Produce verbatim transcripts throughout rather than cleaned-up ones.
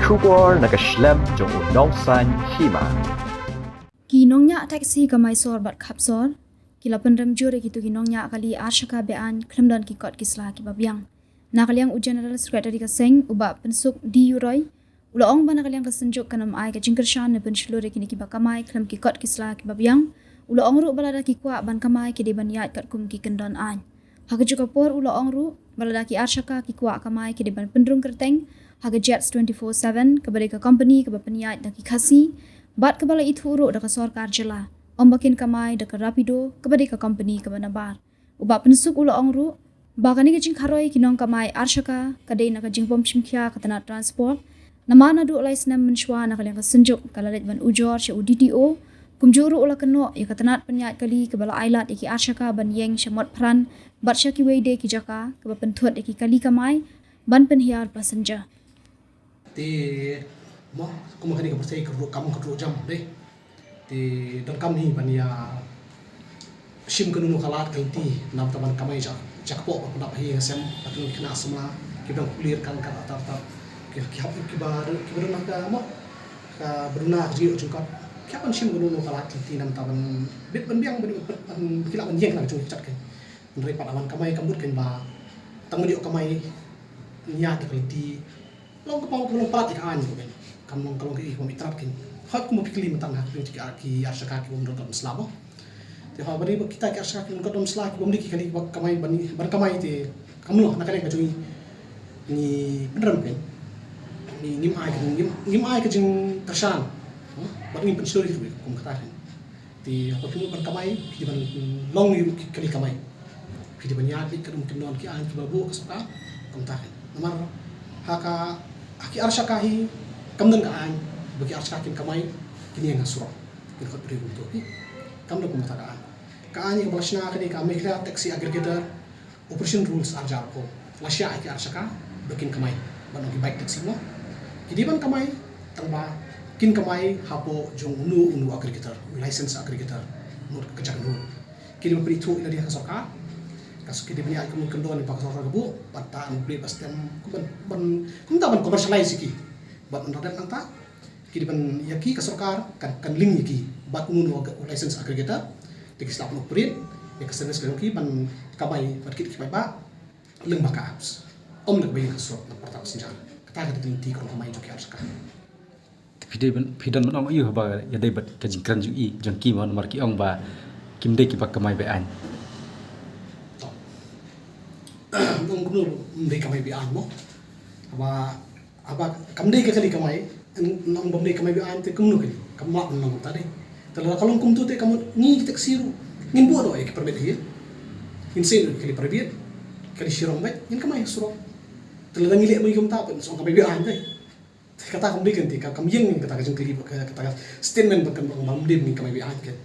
Khubor na ka shlem jong u nongsan hima. Ki nongñiah taxi ka Mysore bad Khapsor ki la pynrem jur ïa kito ki nongñiah kali ar shaka be-aiñ khlem don ki kot ki sla kiba biang. Na ka liang u General Secretary ka seng, u Bah Pynsuk D U Roy, u la ong ba na ka liang ka Synjuk kan ym ai ka jingkyrshan ne pynshlur ïa kine kiba kamai khlem ki kot ki sla kiba biang. U la ong ruh ba lada ki kwah ban kamai ki dei ban ïaid katkum ki kyndon aiñ. Ha kajuh ka por u la ong ruh ba lada ki ar shaka ki kwah kamai ki dei ban pynrung kyrteng ha ka Jets twenty four seven, kaba dei ka company kaba pynïaid da ki Khasi bad kaba la ithuh ruh da ka sorkar jylla, ym ba kin kamai da ka Rapido, kaba dei ka company kaba nabar. U Bah Pynsuk u la ong ruh ba kane ka jingkharoi ki nongkamai ar shaka ka dei na ka jingbym shim khia ka tnat transport. Namar naduh lai snem mynshuwa na ka liang ka Synjuk ka la leit ban ujor sha u D T O. Kumjuh ruh u la kynnoh ïa ka tnat pynïaid kali kaba la ailad ïa ki ar shaka ban ïeng sha Motphran bad sha kiwei de ki jaka, kaba pynthut ïa ki kali kamai ban pynhiar passenger. Te mo, kum kane ka pyrthei ka ruh kam ka ruh jam de. Te donkam hi ban ïa shim kano kano ka lad ka lynti namar ban kamai ja, ja kpoh ban pynap hi ha sem, bad kano kano samla kiba dang kulir kan kan atar atar. Ki, ki hap kiba, kiba don ka mo, ka ba duna ka jingïoh jingkot. Ki hap ban shim kano kano ka lad ka lynti namar ban bit ban biang ban, ban, ban ki lah ban ïeng na ka jong ki jait kein. Hynrei pat ban kamai ka mut kein ba tang ban ïoh kamai nia da ka lynti. Long ka pang ka long palat ïa ka aiñ ko ben. Kam long ka long ka i ko mi trap kin. Hot kum phi kylli mynta ha ki ki ar shaka ki bym don sla mo. Te ha bari ba kita ki ar shaka ki bym don sla ki bym dei ki kali ba kamai ban, ban kamai te kam long na ka liang ka jong ngi, ngi pynrem kin. Ngi, ngim ai ka, ngim, ngim ai ka jingkyrshan. Bad ngim pynshlur ïa ki ruh kum kata kin. Te haba phi mut ban kamai, phi dei ban long ïa ki kali kamai. Phi dei ban ïaid beit katkum ki kyndon ki aiñ kiba buh ka sorkar, kumta kan. Namar ha ka, ha ki ar shaka hi kam don ka aiñ ba ki ar shaka kin kamai, kin ïeng ha surok, kin khot briew kumto hi. Kam don kumta ka aiñ. Ka aiñ kaba la shna ka dei ka Meghalaya Taxi Aggregator Operation Rules ar hajar arphew. La shah ïa ki ar shaka ba kin kamai ban long ki bike taxi mo. Ki dei ban kamai tang ba kin kamai hapoh jong uno uno aggregator, license aggregator. Mut ka jaka ruh ki dei ban pynithuh ïa lade ha ka sorkar. Ka sorkar ki dei ban ïa ka mut kyndon ba ka sorkar ka buh ban tan upgrade ba stem ban, ban kumta ban commercialize ïa ki. Bad ban radep nangta ki dei ban ïa ki ka sorkar kan, kan link ïa ki bad uno uno license aggregator. Te ki sdang ban operate ïa ka service ka jong ki ban kamai bad kit ki paidbah lyngba ka apps. Ym na ka ba ïeng ha surok na pyrta passenger. Kata ka dei ka lynti ka rong kamai jong ki ar shaka. Phi dei ban, phi don ban ong aïu haba ïadei bad ka jingkren jong i, jong ki mo, namar ki ong ba kim dei kiba kamai be-aiñ. To. Ong kumno ym dei kamai be-aiñ mo. Haba Haba kam dei ka kali kamai, nang bym dei kamai be-aiñ te kumno kali, kam lah ban long kumta dei. Te lada ka long kumto te ka mut ngi ki taxi ruh ngin buh noh ïa ki permit hi. Ngin sei noh ïa ki kali private, kali shirong beit, ngin kamai ha surok. Te lada ngi leh ma ngi kumta pynshong kamai be-aiñ te. Te kata kam dei kan te ka kam ïeng kata ka jingkylli, kata ka statement ba kan ong bym dei ngi kamai be-aiñ kan.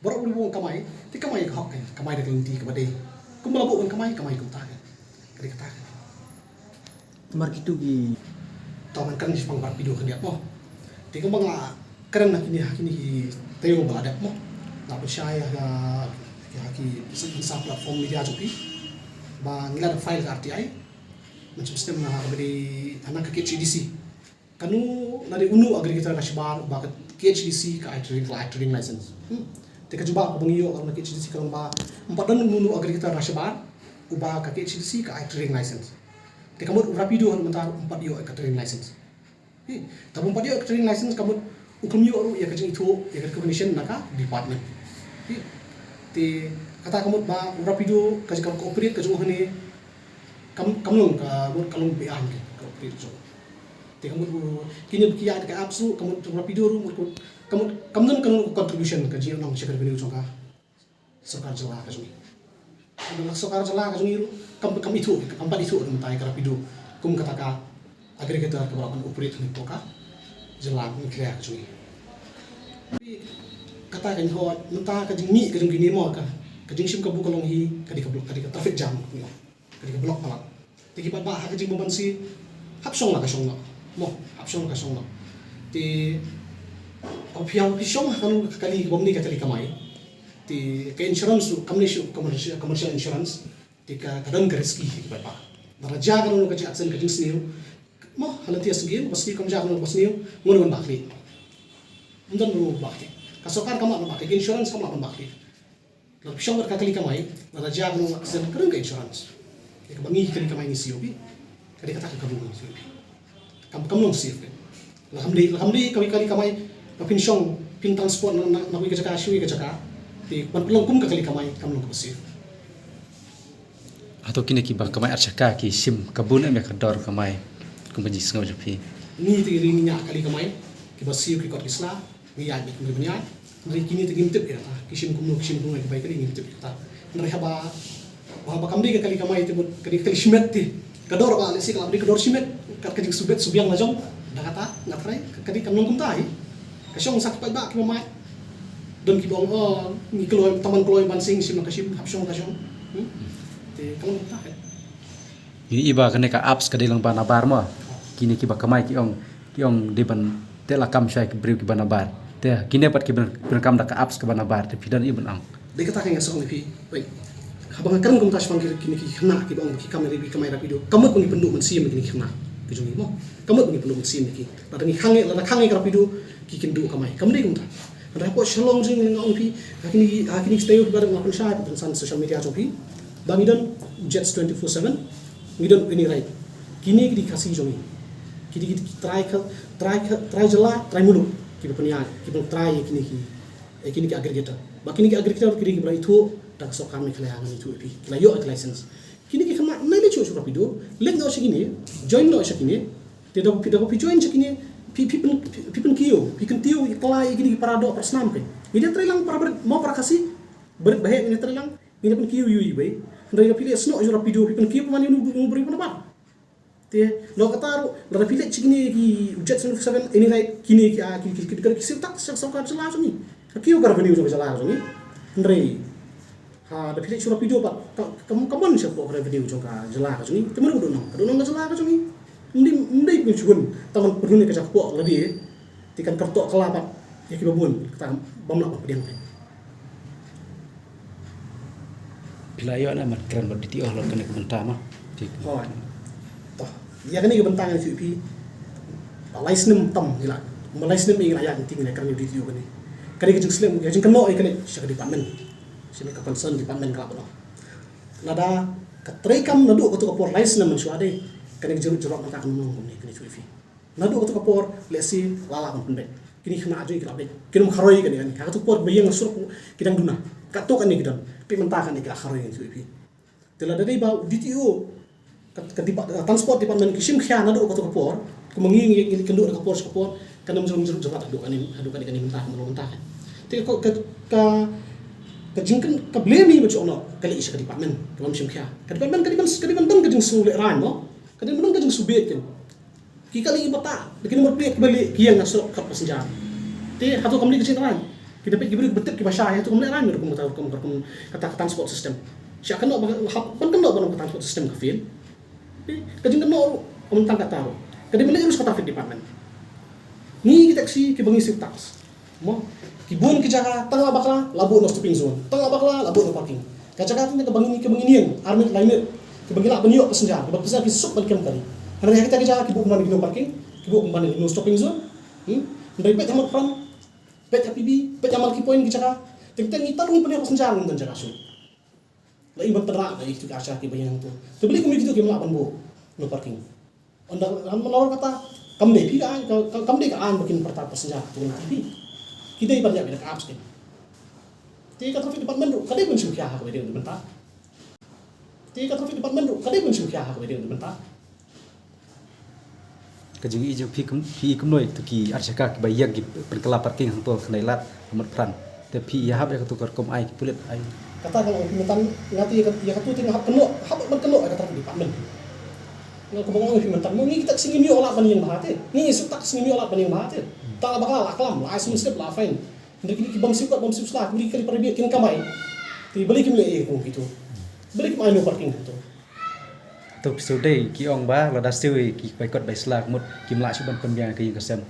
Baroh u ba ong kamai, te kamai ka hok kan, kamai da ka lynti kaba dei. Kumba la buh ban kamai, kamai kumta kan. Ka dei kata kan. Namar kito ki. To ngan kren shaphang Rapido khyndiat mo. Te kumba nga kren ha kine, ha kine ki taïew ba la dep mo. Nga pynshai ha, ha ki, ha ki sa platform media jong ki ba ngi la dep file ka R T I. Mynshem snem na ha kaba dei ha ka K H A D C. Kano, lane uno aggregator ka shabar uba ka K H A D C ka ai trading, ka ai trading license. Hmm. Te ka jubab kaba ngi ïoh na K H A D C ka long ba ym pat don uno aggregator ka shabar uba ka K H A D C ka ai trading license. Te ka mut u Rapido ha mynta ruh ym pat ïoh ka trading license. Hi, te ba ym pat ïoh ka trading license ka mut u khlem ïoh ruh ïa ka jingithuh, ïa ka recognition na ka department. Hi. Te kata ka mut ba u Rapido ka jingkam ka operate ka jong u hangne kam, kam long ka mut ka long be-aiñ ka operate jong. Te ka mut u, kine ba ki ïaid ka apps ruh, ka mut u Rapido ruh, mut ka mut, kam don kano ka contribution ka jingïohnong sha ka revenue jong ka sorkar jylla ka jong ngi. Ka sorkar jylla ka jong ngi ruh kam, kam ithuh, kam pat ithuh da mynta ïa ka Rapido kum kata ka aggregator kaba lah ban operate ha ka jylla Meghalaya ka jong ngi. Kata ka, ngi hoi mynta ka jingmih ka jong kine mo, ka, ka jingshim kabu ka long hi ka dei ka, ka dei ka traffic jam. Ka dei ka block palat. Te ki paidbah ha ka jingbymman shi hap shong la ka shong noh. Mo, hap shong la ka shong noh. Te haba phi, haba phi shong ha kano ka kali kaba ym dei ka kali kamai, te ka insurance ruh kam dei shuh commercial, commercial insurance. Te ka, ka don ka risk hi ki paidbah. Lada jia kano kano ka jing accident, ka jingsniew, Mo, ha lynti ka sngi, kaba sniew kam jia kano kaba sniew, ngon ban bakli. Ym don ruh bakli. Ka sorkar kam lah ban bakli, insurance kam lah ban bakli. Lada phi shong bad ka kali kamai, lada jia kano accident, ka don ka insurance. Ïa kaba ngi kali kamai ngi siew phi. Ka dei kata ka kabu ngi siew phi. Kam, kam long safe phi. Lada kam dei, lada kam dei kawei kali kamai, ba phin shong, phin transport na, na, na kawei ka jaka sha kawei ka jaka. Te ban pynlong kum ka kali kamai, kam long kaba safe. Hato kine kiba kamai ar shaka ki shim kabu ne em ïa ka dor kamai kumba jingsngew jong phi? Ngi te ngi ñiah kali kamai kiba siew ki kot ki sla, ngi ïaid bad ki mari ban ïaid. Hynrei kine te ngim tip ïa kata, ki shim kumno, ki shim kumno, kiba ïa kali ngim tip ïa kata. Hynrei haba, haba kam dei ka kali kamai te mut ka dei ka kali shimet te. Ka dor ba lehse ka la dei ka dor shimet, kat ka jingsubit subiang la jong. Da kata nga tharai ka dei kam long kumta hi. Ka shong sa ki paidbah kiba mad. Don kiba ong, oh, ngi kloi, tang ban kloi ban sing, shim la ka shim, hap shong la ka shong. Hmm? Te ka long kumta hi. Ngi i ba kane ka apps ka dei lang ba nabar mo. Kine kiba kamai ki ong, ki ong dei ban teh lakam sha ki briew kiba nabar. Te kine pat kiba, kiba kam da ka apps kaba nabar, te phi don i ban ong. Dei kata ka nga song phi. Wei. Haba nga kren kumta shaphang ki, kine ki khynnah kiba ong ki kam ri bi kamai rapido. Ka mut ba ngi pynduh mynsiem kine ki khynnah ki jong ngi mo. Ka mut ba ngi pynduh mynsiem ki. Lada ngi khang, lada khang ka rapido ki kynduh kamai. Kam dei kumta. Hynrei hapoh Shillong jong ngi nga ong phi, ha kine, ha kine ki step ba nga pynshai pynsan social media jong phi. Ba ngi don Jets twenty-four seven, ngi don Any Ride. Kine ki dei Khasi jong ngi. Ki dei ki trai ka, trai ka, trai jylla, trai muluk. Kiba pynïaid, kiba trai kine ki, eh, kine ki aggregator. Ba kine ki aggregator ki dei kiba la ithuh da ka sorkar Meghalaya, ngan ithuh ïa phi. Ki la ïoh ïa ka license. Kine ki khynnah nai leit shuh sha rapido, leit noh sha kine, join noh sha kine. Te da phi, da phi join sha kine, phi, phi pyn, phi, phi pynkiew, phi kyntiew ïa kala ïa kine ki para doh para snam kein. Ngi dei trai lang para barit, mo para Khasi, barit baheh ngi dei trai lang, ngi dei pynkiew ïa u bai. Hynrei da phi leit snoh sha rapido, phi pynkiew pynban ïa u, u briew ba nabar. Te, na kata ruh, lada phi leit sha kine ki Jets seven seven, Any Ride, kine ki, ah, ki, ki, ki, ki, ki siew tax sha sorkar jylla jong ngi. Ka kiew ka revenue jong ka jylla jong ngi. Hynrei, ha, da phi leit sha rapido pat, ka, ka, ka mon shapoh ka revenue jong ka jylla ka jong ngi. Te mano ka dohnud, ka dohnud ka jylla ka jong ngi. Ym dei, ym dei pynshun, tang ban pynhun ïa ka jaka poh lade. Te kan kyrtong kylla pat ïa kiba bun, kata bym lah ban pdiang phi. Phi la ïoh na mat kren bad D T O halor kane ka bynta ma. Hooid. To. Ïa kane ka bynta ngan ïathuh ïa phi. Ba lai snem tam ngi la. Ba lai snem ngi la ïaid lynti ngi la kren ïa u D T O kane. Kane ka jingslem, ka jingkynnoh ïa kane sha ka department. Sha ka concern department ka la ban ong. Lada ka treikam naduh kato ka por lai snem mynshuwa de. Kane ka jingrung jingmut mynta kan ym long kumne, ngan ïathuh ïa phi. Naduh kato ka por, lehse, la lah ban pynbeit. Kine ki khynnah jong ngi ki la beit. Kin ym kharoi kane kane. Ha kato ka por ba ïeng surok ki dang duna. Kato kane ki don. Peit mynta kane ki la kharoi, ngan ïathuh ïa phi. Te lada dei ba u D T O, ka, ka depa-, ka transport department ki shim khia naduh kato ka por. Kumba ngi ngi ngi kynduh da ka por sha ka por. Kan ym jrong jrong jrong haduh kane, haduh kane kane mynta, kumba mynta kan. Te ka, ka, ka, ka jingkren, ka blame hi ban shu ong noh, ka leit sha ka department, ka bym shim khia. Ka department ka dei ban, ka dei ban don ka jingsngewlehraiñ mo. Ka dei ban don ka jingsngewbit kan. Ki kali bata, da ki number plate kiba leh, ki ïeng ha surok khot passenger. Te hato kam dei ka jingraiñ. Ki da peit ki briew kiba tip kiba shai, hato kam lehraiñ rukom kata, rukom, rukom kata ka transport system. Sha kynnoh ba, hap ban kynnoh ba ka transport system ka fail. Te ka jingkynnoh ruh kam tang kata ruh. Ka dei ban leit ruh sha ka traffic department. Ngi ki taxi kiba ngi siew tax. Mo, ki bun ki jaka, tang la bakla, la buh no stopping zone. Tang la bakla, la buh no parking. Ka jaka tang kaba ngi, kaba ngi nieng, ar minit, lai minit. Kiba ngi lah ban ïoh passenger, kiba passenger ki suk ban kem kali. Hynrei ha kita ki jaka ki buh pynban ki no parking, ki buh pynban ki no stopping zone. Hmm? Hynrei peit ha Motphran, peit ha P B, peit ha Malki Point ki jaka. Teng teng ngi tang ngi pynïoh passenger ngim don jaka shuh. La i ban tynrah na i kito ki ar shaka kiba ïeng hangto. Te balei kumne kito kim lah ban buh no parking. Ynda kam nalor kata, kam dei phi ka aiñ, ka, ka, kam dei ka aiñ ba kin pyrta passenger to na T V. Ki dei ban ïa bina ka apps kin. Te ka traffic department ruh ka dei ban shim khia ha kaba dei ban mynta. Te ka traffic department ruh ka dei ban shim khia ha kaba dei ban mynta. Ka jingïohi jong phi kum, phi i kumno ïa kito ki ar shaka kiba ïeng ki pynkylla parking hangto ha khyndai lad ha Motphran. Te phi ïahap ïa kato ka rukom aiñ ki pulit aiñ. Kata ka long phi mynta nga te ïa ka, ïa kato te nga hap kynnoh, hap ban kynnoh ïa ka traffic department. Nga kumba nga ong phi mynta mo ngi kita ki ngim ïoh lad ban ïeng bha te. Ngi shu tak ngim ïoh lad ban ïeng bha te. Ta la bakla la klam, la ai summon slip la fine. Hynrei kine ki bym siew kot bym siew sla, kine ki kali para bieit kin kamai. Te balei kim leh ïa ka kum kito. Balei kim ai no parking hangto. To phi shu dei ki ong ba lada siew ïa ki bai kot bai sla ka mut kim lah shuh ban pynbiang ïa ka ïing ka sem.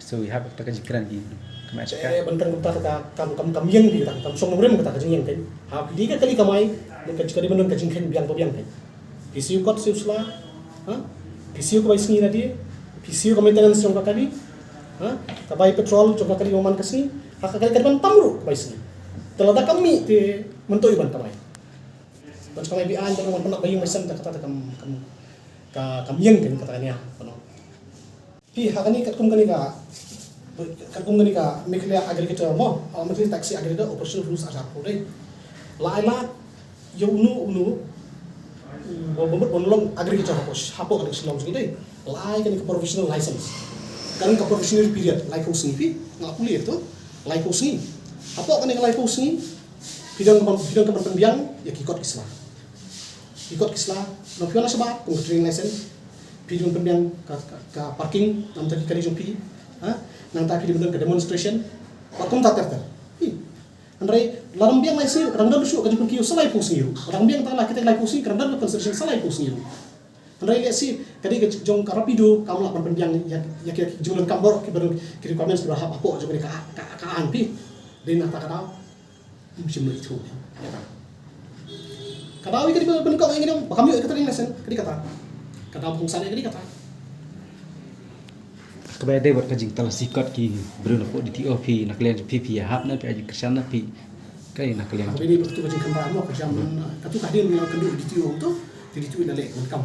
Shu ïahap ïa kata ka jingkren ki kmie shaka. Eh, ban kren kumta ka kam, kam, kam ïeng phi kata, kam shong nongrim kata ka jingïeng kein. Ha phi dei ka kali kamai, ka, ka dei ban don ka jingkheiñ biang ba biang kein. Phi siew kot siew sla, ha? Phi siew ka bai sngi na die, Phi siew ka maintenance jong ka kali, ha, ka bai petrol jong ka kali man ka sngi, ha ka kali ka dei ban tam ruh ka bai sngi. Te lada kam mih te mynta u ban kamai. Ban kamai bi aiñ ban wan pynah bai ïing bai sem te kata te kam kam ka kam ïeng kane kata kane ïa. Phi ha kane katkum kane ka katkum kane ka Meghalaya Aggregator mo, ah, Meghalaya Taxi Aggregator Operation rules hajar arphew dei. La ai lad ïa uno uno ba ba mut ban long aggregator hapoh hapoh kane ka Shillong jong ngi dei. La ai kane ka provisional license. Ka don ka probationary period laiphew sngi phi, nga la pule ïa kato, laiphew sngi. Hapoh kane ka laiphew sngi phi don ka ban phi don ka ban pynbiang ïa ki kot ki sla. Ki kot ki sla, nang phi wan shabar kum ka trading license, phi dei ban pynbiang ka, ka, ka parking namar ki kali jong phi, ha, nangta phi dei ban don ka demonstration bad kumta ter ter. Hi. Hynrei lada ym biang lai sngi ruh ka dang don shuh ka jingpynkiew sa laiphew sngi ruh. Lada ym biang tang la kita laiphew sngi ka dang don ka consideration sa laiphew sngi ruh. Hynrei lehse ka dei ka jong ka Rapido kam lah ban pynbiang ïa, ïa ki jingdonkam baroh kiba don ki requirements kiba hap hapoh jong kane ka, ka, ka aiñ phi. Dei na kata ka daw. Ym shym la ithuh ïa ka. Ka daw ïa ka dei ban kong ïa ngi ba kam ïoh ïa ka trading license, ka dei kata. Ka daw ba kongsan ïa ka dei kata. Kaba ïadei bad ka jingtalasi kot ki briew na pdeng D T O phi na ka liang jong phi phi ïahap ne phi ai jingkyrshan ne phi kai na ka liang. Kaba ïadei bad katu ka jingkhynra mo ka jam katu ka hadien ngi la kynduh D T O to, te D T O la leh ka kam.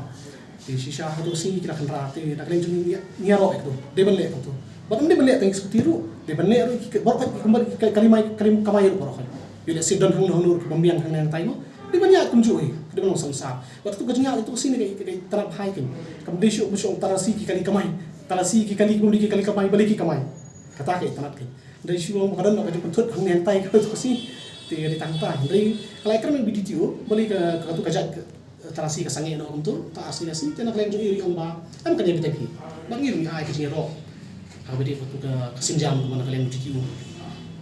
Te shisha hato ka sngi ki la khynra te na ka liang jong ngi ngi ïaroh ïa katu. Dei ban leh kumtu. Bad ym dei ban leh tang ïa ki scooty ruh. Dei ban leh ruh ïa ki baroh khoit ki kumba ki kali mai kali kamai ruh baroh khoit. Ïoh lehse don hangno hangno ruh ki bym biang hangne hangtai mo. Dei ban ïaid kumjuh hi. Ka dei ban long samsar. Bad katu ka jingïaid katu ka sngi ka, ka, ka itynnad bha ïa ki. Kam dei shuh ban shu talasi ki kali kamai. Talasi ki kali ki bym dei ki kali kamai balei ki kamai. Kata ka itynnad ki. Dei shu ong ba ka don ka jingpynthut hangne hangtai katu ka sngi. Te dei tang ta. Dei ka la kren bad D T O balei ka, katu ka jait ka talasi ka sangeh noh kumtu, ta sngi la sngi te na ka liang jong ngi ruh ong ba em ka dei beit phi. Bad ngi ruh ngi ai ka jingïaroh ha kaba ïadei bad katu ka, ka sienjam kaba na ka liang jong ngi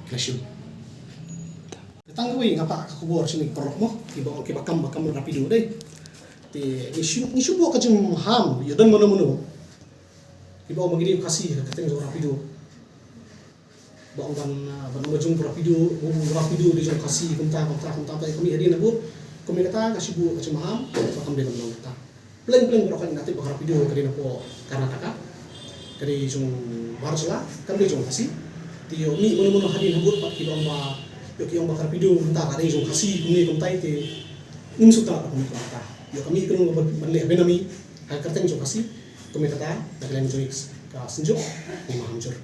ki la shim. Tang kawei nga phah ka khubor sha ngi ki paralok mo kiba, kiba kam, ba kam Rapido dei. Te ngi shu, ngi shu buh ka jingmaham ïa don mano mano kiba ong ba ngi dei Khasi ha ka kyrteng jong Rapido. Ba ong ban, ah, ban ong ba jong Rapido, ba ong Rapido dei jong Khasi, kumta, kumta, kumta, kumta, kumne hadien na bud, kumne kata, ka shu buh ka jingmaham, ba kam dei ban long kata. Pleng, pleng baroh khoit ngi tip ba ka Rapido ka dei na poh Karnataka. Ka dei jong bar jylla, kam dei jong Khasi. Te ïoh mih mano mano hadien ha bud pat kiba ong ba, ïoh ki ong ba ka Rapido kumta ka dei jong Khasi, kumne kumta te ngim shu tip kumne kumta. Ïoh ka mih kano ban, ban leh benami ha ka kyrteng jong Khasi, kumne kata, na ka liang jong ngi ka Synjuk, ngi maham jur.